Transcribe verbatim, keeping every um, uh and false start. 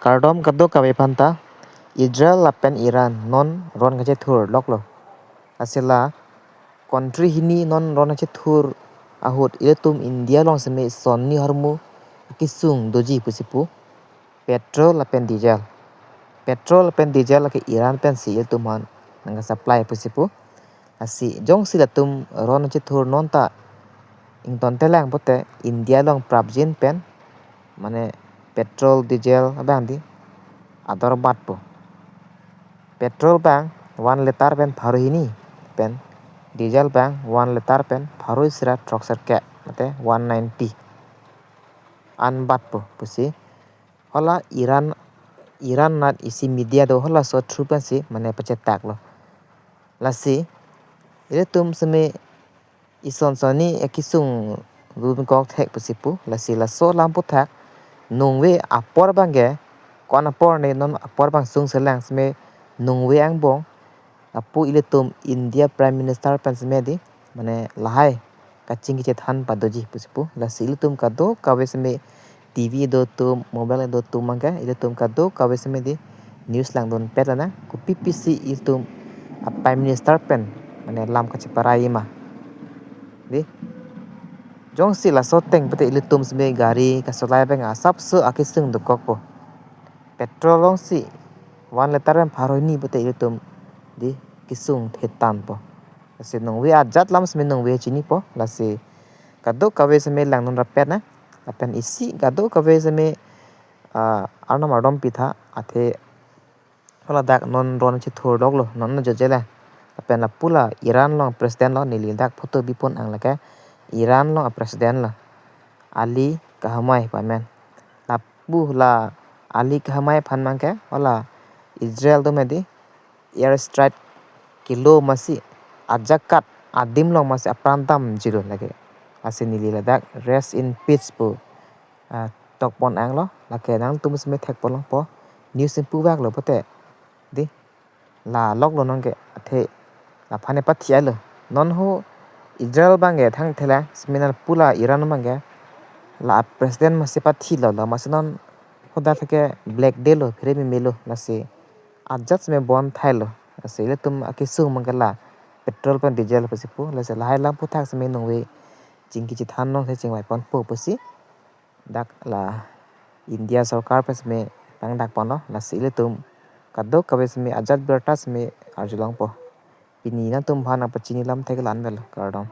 Kardom kadokave aphanta. Israel lapen Iran non ron kachethur loklo. Lasi la country hini non ron kachethur ahut ilitum India along seme sonni ahormu akesung doji pusi pu. Petrol lapen diesel. Petrol lapen diesel lake Iran pensi ilitum aphan nangsupply pusi pu. Lasi jongsi latum ron kachethur non ta ingtontelang pote India along prapjin pen mane petrol diesel abang di ador bat po. Petrol abang one liter pen pharo hini pen, diesel abang one liter pen pharo isi ra throk sirkep mate one ninety an bat po pusi. Hala Iran, Iran nat isi media do, halaso through pensi mane pachetaklo. Lasi ilitum seme ison sonni akesung dun kok thek pusi pu. Lasi laso alam aphuthak nungve apor abangke, ko-an apor ne, non apor abang sungselang seme nungve angbong apu ilitum India Prime Minister pen seme di mane lahai kachingki chethan padoji pusi pu. Lasi ilitum kadokave seme T V do atum, mobile do atum abangke, ilitum kadokave seme di news langdun pet lana, kopi pisi ilitum a Prime Minister pen mane lam kacheparai ma. Di, jongsi laso ateng pote ilitum seme gari kasolai abang asapso akesung dokok po. Petrol alongsi one liter pen pharo hini pote ilitum di kesung thetan po. Lasi nungve ajat alam seme nungve chini po. Lasi kadokave seme langdun rapet na. Lapen isi kadokave seme, ah, arnam ardom pitha athe hala dak non ron kachethur loklo, non na jojela. Lapen lapu la Iran along president lo, neli dak photo bipon ang lake Iran along president lo, Ali Khamenei pu amen. Lapu la Ali Khamenei aphan abangke hala Israel do medi air strike kelo masi ajakat adim along masi apran damjilo lake. Lasi neli ladak rest in peace pu, ah, tokpon anglo, lake nangtum seme thekpon longpo, news pen puvaklo pote. Di, la loklo nonke athe laphan ne pathi-alo. Non ho Israel abangke thangthela seminar pu la Iran abangke la president masi pathilo, la masi non hoda theke black day lo, phere meme lo, lasi ajat seme bon thailo. Lasi ilitum akesung abangke la petrol pen diesel pusi pu. Lasi lahai alam aphuthak seme nungve chingki chethan non the chingvai ponpo pusi dak la India sorkar pen seme nangdakponlo. Lasi ilitum kadokave seme ajat birta seme arjulongpo. Pini nangtum aphan nangpachini alam thek la-an avelo, kardom.